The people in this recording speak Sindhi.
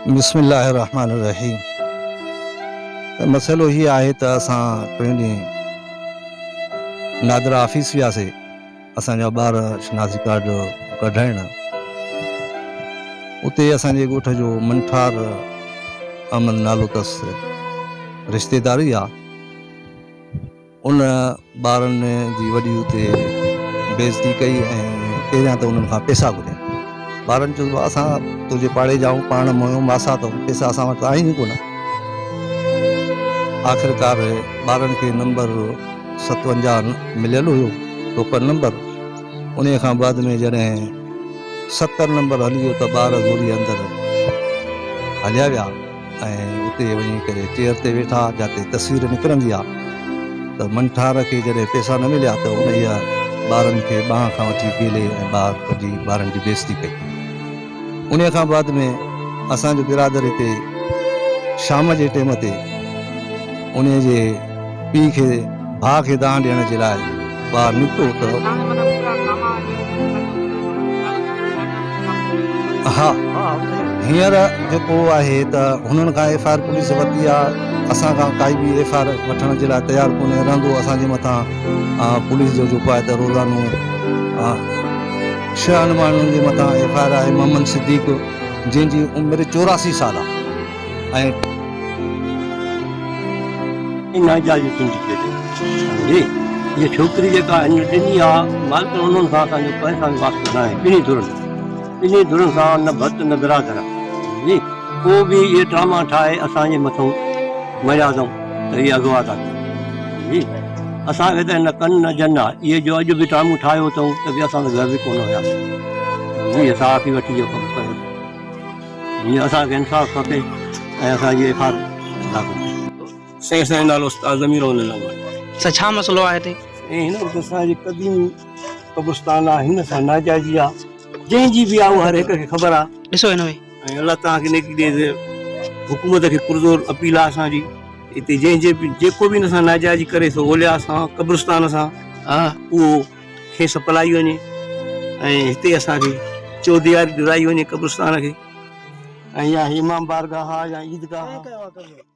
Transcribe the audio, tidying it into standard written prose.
بسم الله الرحمٰن الرحيم مسئلو هي آهي ته اسان ٽئين ڏينهن نادرا آفيس وياسي اسان جا ٻار شناختي ڪارڊ ڪڍائڻ اتي اسان جي ڳوٺ جو منٺار احمد نالو اٿس رشتيدار ئي آ ان ٻارن جي وڏي اتي بيعزتي ڪئي ۽ پهريان ته انهن کان پئسا گهريا. ٻارن چيس ڀاء اسان تنهنجي پاڙي جا آهيون پاڻ مويون ماسات آهيون پئسا اسان وٽ ته آهن ئي ڪونه. آخرڪار ٻارن کي نمبر 57 مليل هيو ٽوڪن نمبر انهيء کان بعد ۾ جڏهن 70 نمبر هلي ويو ته ٻار زوري اندر هليا ويا. ۽ اتي وڃي ڪري چيئر تي ويٺا جاتي تصوير نڪرندي آ ته منٺار کي جڏهن پئسا نه مليا ته انهيء ٻارن کي ٻانهن کان وٺي گهلي ۽ ٻاهر ڪڍي ٻارن جي بيعزتي ڪئي. انهيء کان بعد ۾ اسان جو برادر هتي شام جي ٽيم تي انهيء جي پيء کي ڀاء کي دانهن ڏيڻ جي لاء ٻاهر نڪتو ته ها هينئر جيڪو آهي ته هنن کان ايف I R police ورتي آهي اسان کان ڪائي به ايف I R وٺڻ جي لاء تيار ڪونهي رهندو اسان جي مٿان پوليس جو جيڪو آهي ته روزانو ڇهن ماڻهن جي مٿان ايف I R آهي محمد صديق جنهن جي عمر 84 سال آهي ۽ ناجائزي ٿيندي ٿي اچي سمجهي هيء ڇوڪري جيڪا هن ڏني آ مالڪن انهن سان اسان جو ڪنهن سان به واسطو ناهي ٻنهي ڌرن ٻنهي ڌرن سان نه ڀت نه برادر سمجهي ڪو به اهي ڊراما ٺاهي اسان جي مٿون مريا اٿئون ته هي اغوا ٿا ڪن سمجهي اسان کي ته نه ڪن نه جن آ اهي جو اڄ به ڊرامون ٺاهيو اٿئون ته به اسان ته گهر به ڪونه هياسين سمجهي صحافي وٺي اهو ڪم ڪيو جيئن اسان کي انصاف کپي ۽ اسان جي ايف آر داخل ٿئي. سائين اسان جو نالو استاد ضمير احمد نالو آهي. سائين ڇا مسئلو آهي هتي؟ سائين هن وقت اسان جي قديم قبرستان آهي هن سان ناجائزي آهي جنهن جي به آهي اهو هر هڪ کي خبر آهي. ڏسو هن ۾. ۽ الله توهان کي نيڪي ڏي ته حڪومت کي پرزور اپيل آهي اسان جي هتي جنهن جي به جيڪو به هن سان ناجائزي ڪري ٿو اولياء سان قبرستان سان اهو کيس پلائي وڃي ۽ هتي اسان کي چوديواري ڏرائي وڃي قبرستان کي ۽ يا هي امام بارگاهه آهي يا عيدگاهه آهي.